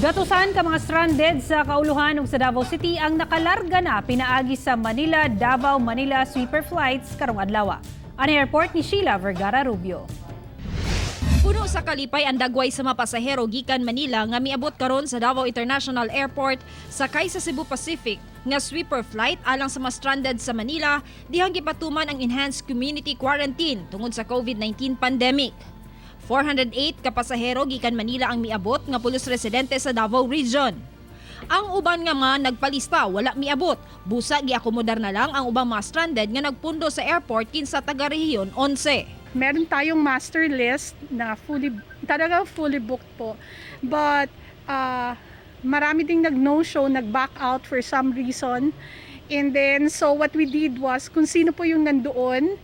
Gatusan ka mga stranded sa kauluhan ug sa Davao City ang nakalarga na pinaagi sa Manila, Davao, Manila sweeper flights karong adlaw. Ang report ni Sheila Vergara Rubio. Puno sa kalipay ang dagway sa mga pasahero gikan Manila nga miabot karon sa Davao International Airport sakay sa Cebu Pacific nga sweeper flight alang sa mga stranded sa Manila dihang gipatuman ang enhanced community quarantine tungod sa COVID-19 pandemic. 408 ka pasahero gikan Manila ang miabot nga pulos residente sa Davao Region. Ang uban nga mga nagpalista wala miabot. Busa giakomodar na lang ang ubang mga stranded nga nagpundo sa airport kinsa taga Rehiyon 11. Meron tayong master list na fully, talaga fully booked po. But marami ding nag-no-show, nag-back out for some reason. And then, so what we did was, kung sino po yung nandoon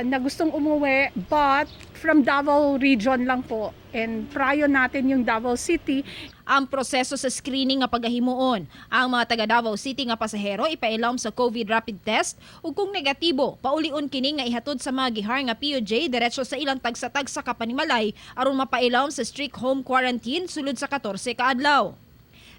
na gustong umuwi, but from Davao region lang po. And prio natin yung Davao City. Ang proseso sa screening nga pagahimuon. Ang mga taga Davao City nga pasahero ipailawom sa COVID rapid test ug kung negatibo, paulion kini nga ihatod sa mga gihar nga PUJ diretso sa ilang tagsa-tagsa ka panimalay aron mapailawom sa strict home quarantine sulod sa 14 ka adlaw.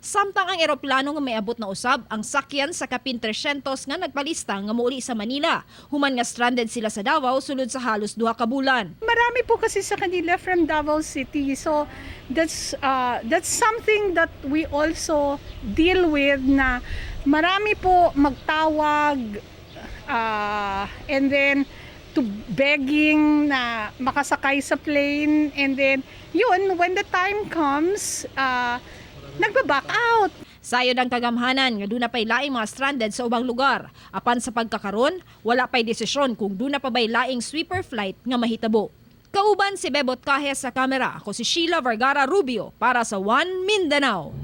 Samtang ang eroplano nga miabot na usab ang sakyan sa kapin 300 nga nagpalista nga muuli sa Manila, human nga stranded sila sa Davao sulod sa halos 2 ka bulan. Marami po kasi sa kanila from Davao City. So that's something that we also deal with na marami po magtawag and then to begging na makasakay sa plane, and then yun, when the time comes, nagba-back out. Sayod ang kagamhanan nga duna pay laing mga stranded sa ubang lugar. Apan sa pagkakaron, wala pay desisyon kung duna pa bay laing sweeper flight nga mahitabo. Kauban si Bebot Cajes sa kamera, ako si Sheila Vergara Rubio para sa One Mindanao.